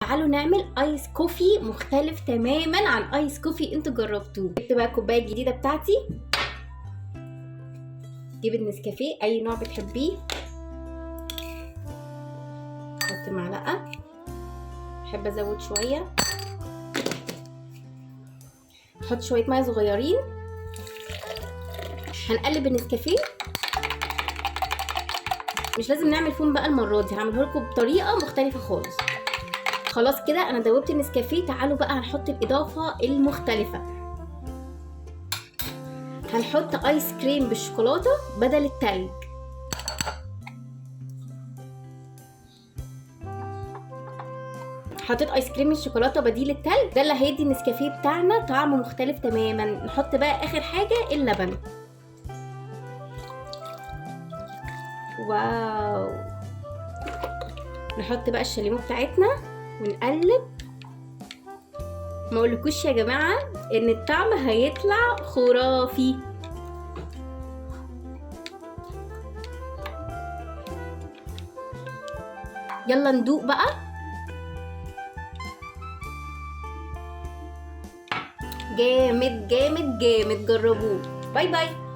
تعالوا نعمل ice coffee مختلف تماما عن ice coffee انتوا جربتوه. جبت بقى الكوباية الجديدة بتاعتي، جيب النسكافيه اي نوع بتحبيه، احط معلقه، بحب ازود شوية، احط شوية مية صغيرين. هنقلب النسكافيه، مش لازم نعمل فوم بقى المرة دي، هعمله لكم بطريقة مختلفة خالص. خلاص كده انا دوبت النسكافيه. تعالوا بقى هنحط الاضافة المختلفة، هنحط ايس كريم بالشوكولاته بدل التلج. حطيت ايس كريم الشوكولاتة بديل التلج، ده اللي هيدي النسكافيه بتاعنا طعم مختلف تماما. نحط بقى اخر حاجة اللبن. wow، نحط بقى الشاليمو بتاعتنا ونقلب. ما اقولكوش يا جماعة ان الطعم هيطلع خرافي. يلا ندوق بقى. جامد جامد جامد، جربوه. bye bye.